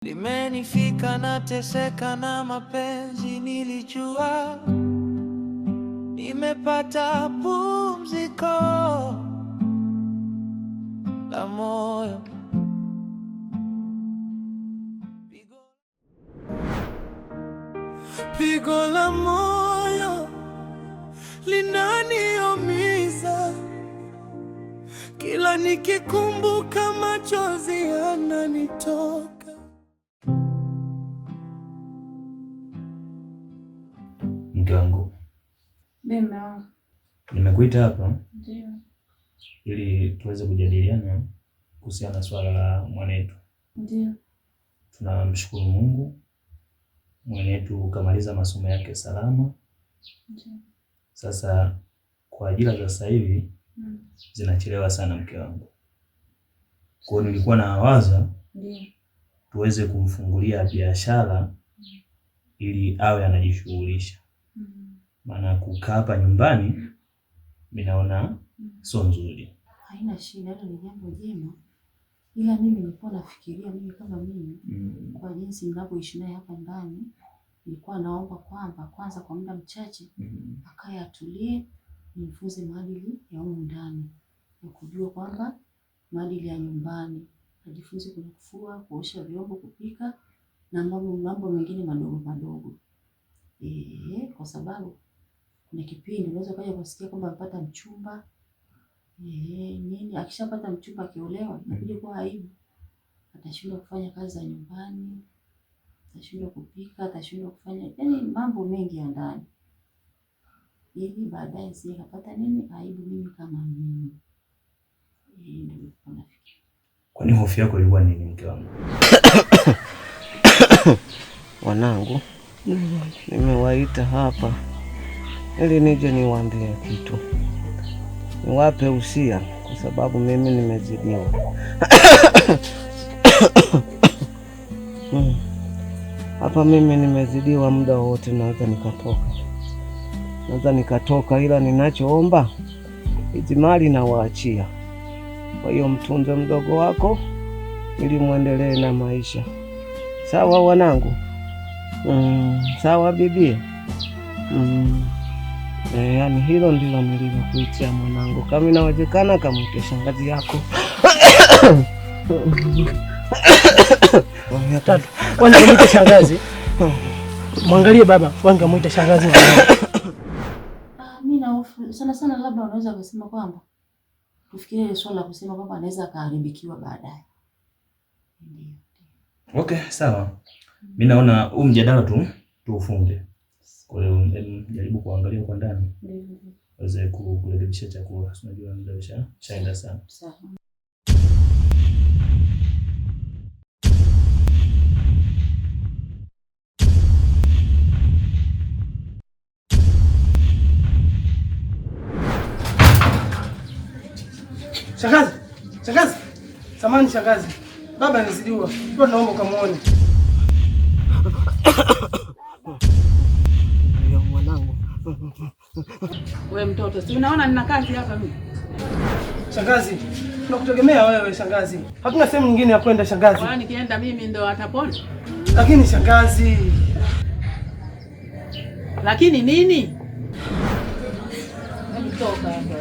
Limenifika nateseka na mapenzi, nilijua nimepata pumziko la moyo. Pigo la moyo linaniumiza, kila nikikumbuka machozi yananitoka. Mke wangu, nimekuita hapa ili tuweze kujadiliana kuhusiana na swala la mwanetu. Ndio. Tunamshukuru Mungu, mwanetu kamaliza masomo yake salama. Ndio. Sasa kwa ajira za sasa hivi zinachelewa sana, mke wangu. Kwa hiyo nilikuwa nawaza Ndio. tuweze kumfungulia biashara ili awe anajishughulisha, maana kukaa hapa nyumbani mimi naona sio nzuri. Haina shida, hilo ni jambo jema, ila mimi nilikuwa nafikiria, mimi kama mimi kwa jinsi ninavyoishi naye hapa ndani, nilikuwa naomba kwamba kwanza kwa muda mchache akae atulie, nimfunze maadili ya humu ndani ya kujua kwamba maadili ya nyumbani, ajifunze kuna kufua, kuosha vyombo, kupika na mambo mengine madogo madogo. Kwa sababu kuna kipindi unaweza ukaja kusikia kwamba amepata mchumba nini. Akishapata mchumba akiolewa, inakuja kuwa aibu, atashindwa kufanya kazi za nyumbani, atashindwa kupika, atashindwa kufanya yani mambo mengi ya ndani, ili baadaye sije kapata nini aibu mimi kama mimi. Ndio nilikuwa nafikiria. Kwani hofu yako ilikuwa nini, mke wangu? Wanangu, nimewaita hapa ili nije niwaambie kitu, niwape usia, kwa sababu mimi nimezidiwa. Hapa mimi nimezidiwa, muda wowote naweza nikatoka, naweza nikatoka, ila ninachoomba hizi mali nawaachia. Kwa hiyo mtunze mdogo wako ili muendelee na maisha. Sawa wanangu? Sawa bibi. Yani hilo ndilo nililokuitia mwanangu. Kama inawezekana kamwite shangazi yako. Tatu. Kwanza mwite shangazi. Mwangalie baba, kwanza mwite shangazi. Mimi na hofu sana sana, labda unaweza kusema kwamba tufikirie ile swala la kusema kwamba anaweza akaharibikiwa baadaye. Ndio. Okay, sawa. Mimi naona huu mjadala tu tuufunge. Kwa hiyo jaribu kuangalia kwa ndani uweze kurekebisha chakula. Unajua muda ushaenda sana. Sawa. Shangazi, shangazi. Samahani shangazi. Baba amezidiwa. Kwa naomba ukamuone. Ndio mwanangu. We mtoto, si unaona nina kazi hapa mimi? Shangazi, tunakutegemea wewe shangazi. Hatuna sehemu nyingine ya kwenda shangazi. Kwa hiyo nikienda mimi ndo atapona? Lakini shangazi, Lakini nini? Hebu toka hapa.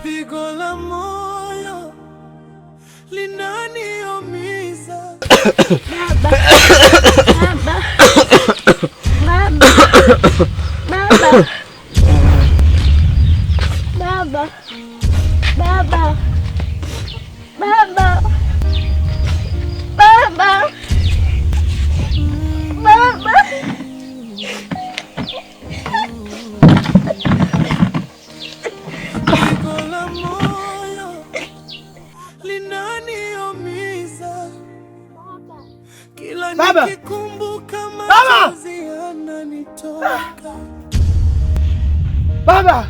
Pigo la moyo linaniumiza. Baba. Baba. Baba. Baba. Baba. Baba. Baba. Baba. Baba. Pigo la moyo linaniumiza, kila Baba! nikikumbuka Baba! machozi yananitoka. Baba,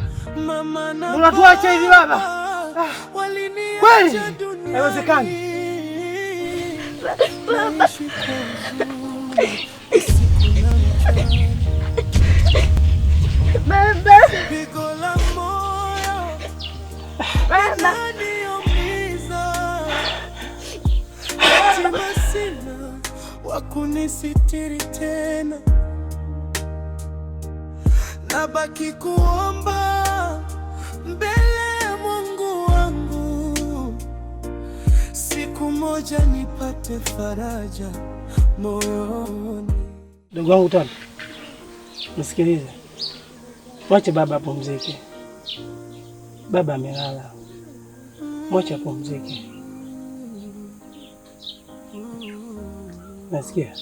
Mama na unatuacha hivi baba? waliniacha Kweli? duniani. Haiwezekani. Baba. Naishi kwa huzuni usiku na mchana. Baba. Pigo la moyo Baba. linaniumiza, yatima sina wa kunisitiri tena, nabaki kuomba mbele ya Mungu wangu, siku moja nipate faraja moyoni. Ndugu wangu Tano, nisikilize, mwache baba apumzike. Baba amelala, mwache apumzike. Nasikia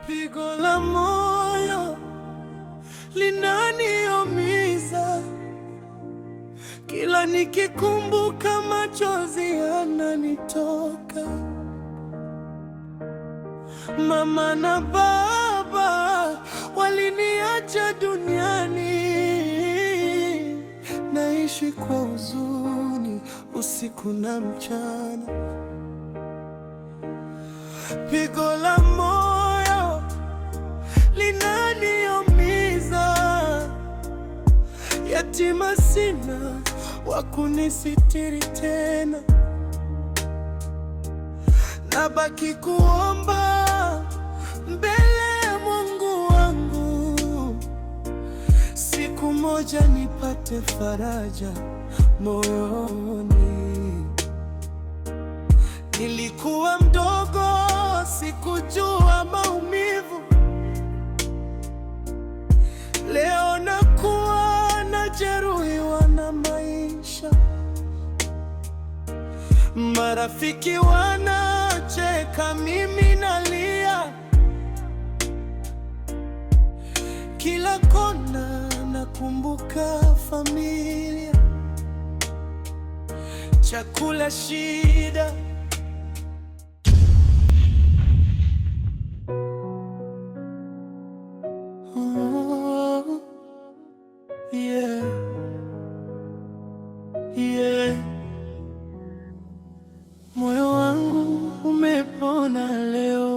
Pigo la moyo linaniumiza, kila nikikumbuka machozi yananitoka. Mama na baba waliniacha duniani, naishi kwa huzuni usiku na mchana. Pigo la moyo linaniumiza, yatima sina wa kunisitiri tena, nabaki kuomba mbele ya Mungu wangu, siku moja nipate faraja moyoni. Nilikuwa mdogo, sikujua maumivu. Leo nakuwa najeruhiwa na maisha. Marafiki wanacheka, mimi nalia. Kila kona nakumbuka familia, chakula shida. Oh, yeah. Moyo wangu umepona leo.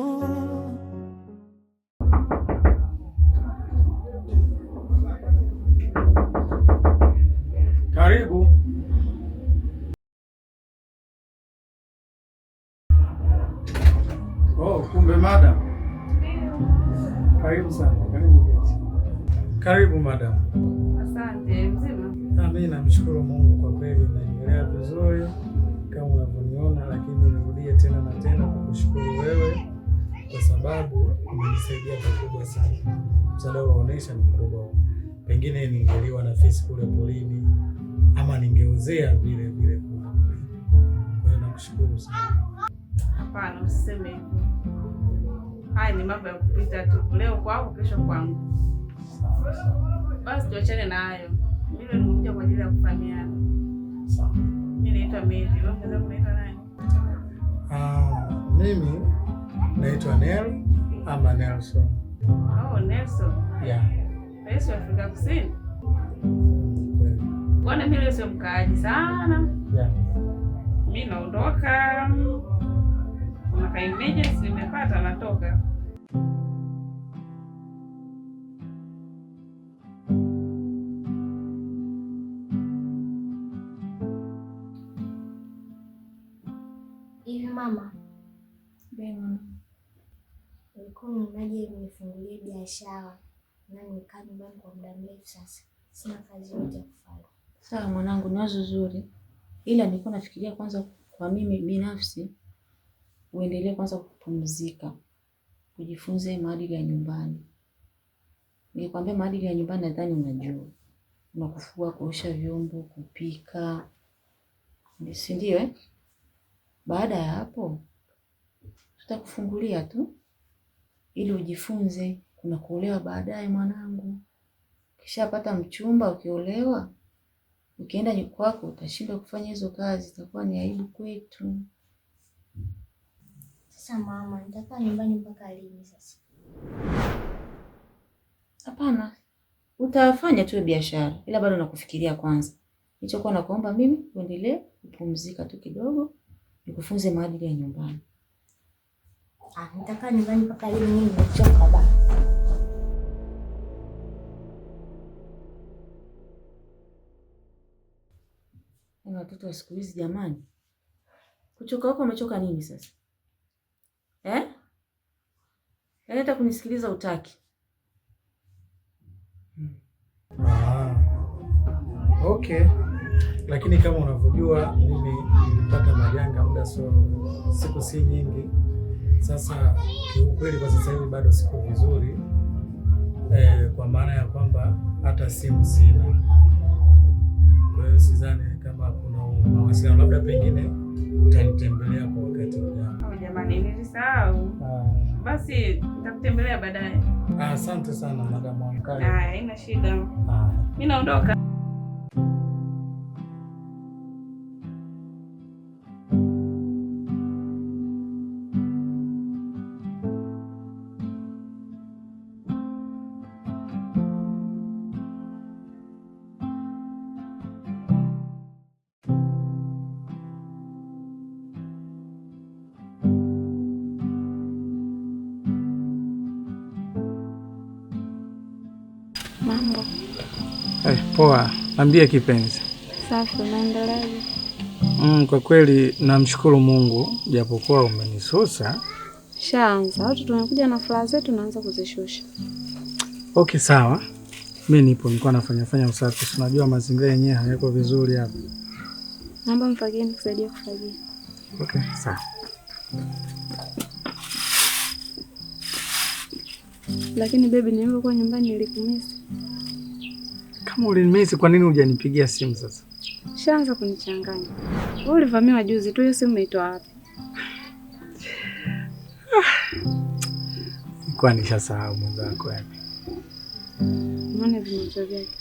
Karibu. Oh, kumbe madam. Karibu sana, karibu keti. Karibu madam. Asante, mzima? Na mimi namshukuru Mungu kwa kweli naendelea vizuri kama unavyoniona, lakini nirudie tena na tena kukushukuru wewe kwa sababu umenisaidia pakubwa sana. Msaada unaonesha ni mkubwa. Pengine ningeliwa na fisi kule polini ama ningeozea vile vile kule polini. Kwa hiyo nakushukuru sana. Hapana, usiseme hivyo. Haya ni mambo ya kupita tu, leo kwako, kesho kwangu. Basi tuachane na hayo. Mimi leo nimekuja kwa ajili ya kufahamiana. Sawa. Mimi naitwa Mary. Wewe mwenzangu unaitwa nani? Ah, mimi naitwa Nel ama Nelson. Oh, Nelson. Yeah. Rais wa Afrika Kusini. Kweli. Bwana, mimi leo sio mkaaji sana. Yeah. Mimi naondoka. Kuna ka emergency nimepata, natoka. Hivi mama, ulikuwa unaonaje nifungulie biashara? Na nimekaa nyumbani kwa muda mrefu sasa, sina kazi yoyote ya kufanya. Sawa mwanangu, ni wazo zuri, ila nilikuwa nafikiria kwanza kwa mimi binafsi uendelee kwanza kupumzika, ujifunze maadili ya nyumbani. Nikikwambia maadili ya nyumbani, nadhani unajua, una kufua, kuosha vyombo, kupika, si ndio eh? Baada ya hapo tutakufungulia tu ili ujifunze. Kuna kuolewa baadaye mwanangu. Ukishapata mchumba, ukiolewa, ukienda kwako utashindwa kufanya hizo kazi, itakuwa ni aibu kwetu. Sasa mama, nitakaa nyumbani mpaka lini sasa? Hapana, utafanya tu biashara, ila bado nakufikiria kwanza. Nilichokuwa nakuomba mimi, uendelee kupumzika tu kidogo, nikufunze maadili ya nyumbani. Ah, nitakaa nyumbani mpaka lini? Mimi nimechoka baba. Watoto wa siku hizi jamani. Kuchoka huko umechoka nini sasa? Eh? Yaani hata kunisikiliza utaki. Ah. Okay. Lakini kama unavyojua mimi nilipata majanga muda so siku si nyingi. Sasa kiukweli kwa sasa hivi bado siko vizuri. Kwa maana ya kwamba hata simu sina. Kwa hiyo sidhani kama kuna mawasiliano, labda pengine utanitembelea kwa wakati ujao. Oh, jamani nilisahau. Basi nitakutembelea baadaye. Asante sana Madam Wankali. Haya, haina shida. Mimi naondoka. Mambo. Poa, niambie kipenzi. Safi, unaendeleaje? Kwa kweli namshukuru Mungu japokuwa umenisusa. Shaanza. Watu tumekuja na furaha zetu naanza kuzishusha. Okay, sawa. Mimi nipo nilikuwa nafanya usafi. Unajua mazingira yenyewe hayako vizuri hapa. Naomba mfagie nikusaidie kufagia. Okay, sawa. Lakini baby, nilipokuwa nyumbani nilikumisi. Kama ulinimisi kwa nini hujanipigia simu sasa? Shaanza kunichanganya. Wewe ulivamiwa juzi tu, hiyo simu umeitoa wapi? Nilikuwa nishasahau mwenzako yani. Unaona vimacho vyake.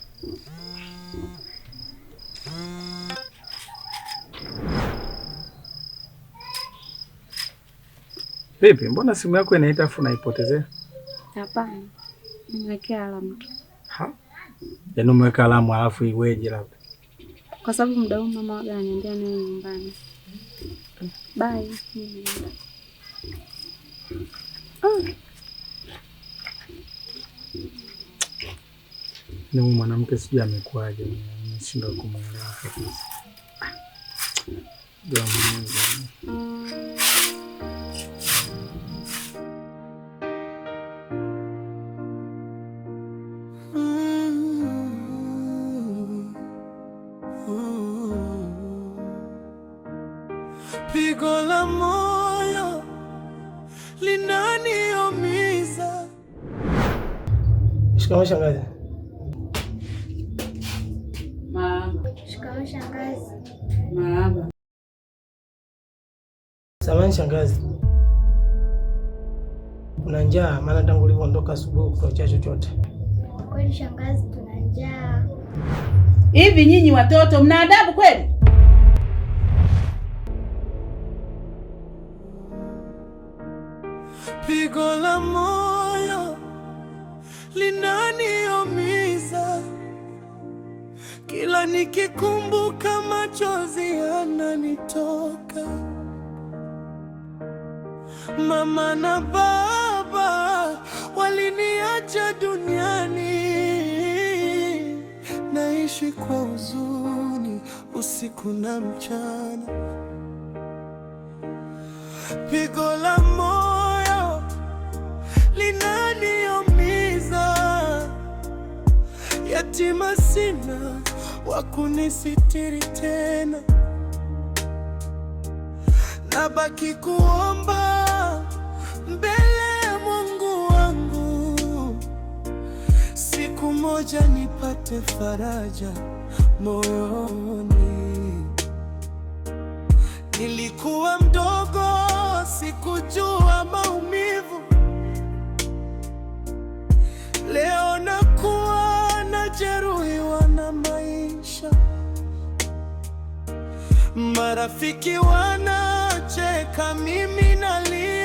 Vipi, mbona simu yako inaita afu naipotezea? Hapana. Nimewekea alamu tu. Ha? Yaani umeweka alamu alafu iweje labda? Kwa sababu muda huu mama waga ananiambia niwe nyumbani. Bye. Ni huyu mwanamke sijui amekuaje, nimeshindwa kumuelewa kabisa. Ndio Mungu. Pigo la moyo linaniumiza. Shikamoo shangazi. Marahaba. Shikamoo shangazi. Marahaba. Samahani shangazi. Kuna njaa maana tangu ulivyoondoka asubuhi kutochea chochote. Kweli shangazi tuna njaa. Hivi nyinyi watoto mna adabu kweli? Pigo la moyo linaniumiza, kila nikikumbuka machozi yananitoka. Mama na baba waliniacha duniani, naishi kwa huzuni usiku na mchana. Pigo la moyo linaniumiza, yatima sina wa kunisitiri tena, nabaki kuomba mbele ya Mungu wangu, siku moja nipate faraja moyoni. Nilikuwa mdogo, sikujua maumivu. Leo nakuwa najeruhiwa na maisha. Marafiki wanacheka, mimi nalia.